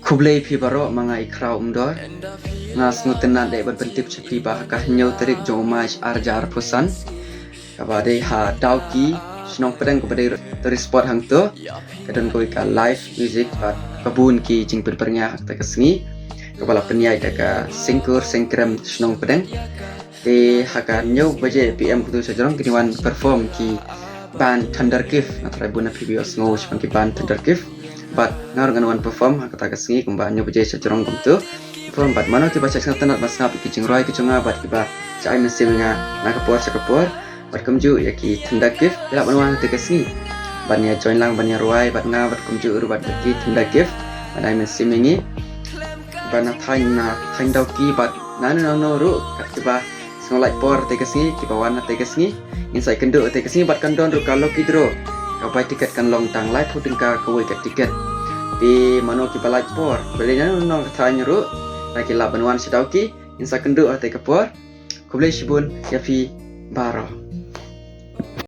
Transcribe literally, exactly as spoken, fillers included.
Khublei phi baroh, ma nga i Khraw Umdor. Nga sngewtynnad dei ban pyntip sha phi ba ha ka hynñiew tarik jong u March ar hajar arphew san, kaba dei ha Dawki, shnong Pdeng, kaba dei tourist spot hangto, ka don kawei ka live music bad ka bun ki jingpynbyrngia ha kata ka sngi, kaba la pynïaid da ka Singkur Singkrem shnong Pdeng. Te ha ka hynñiew baje P M kumto sha jrong kin wan perform ki band Thunder Kiff. Nga tharai bun na phi ba ïohsngew shaphang ki band Thunder Kiff. Bad nga ruh ngan wan perform ha kata ka sngi kumba hynñiew baje sha jrong kumto. Perform bad mano kiba shah sngewtynnad ban sngap ïa ki jingrwai ki jong nga bad kiba shah ai mynsiem ïa nga na ka por sha ka por, bad kumjuh ïa ki Thunder Kiff, ki lah ban wan ha kata ka sngi ban ïa join lang ban ïa rwai bad nga bad kumjuh ruh bad ki Thunder Kiff, ban ai mynsiem ïa ngi. Bad na thaiñ, na thaiñ Dawki bad nano nano ruh, kat kiba sngew lait por ha kata ka sngi, kiba wan ha kata ka sngi, ngin sa ïakynduh ha kata ka sngi. Bad kan don ruh ka lucky draw, ka bai tiket kan long tang laiphew tyngka kawei ka tiket. Te mano kiba lait por, balei nano nano ka thaiñ ruh, lada ki lah ban wan sha Dawki, ngin sa kynduh ha kata ka por. Khublei shibun ïa phi baroh.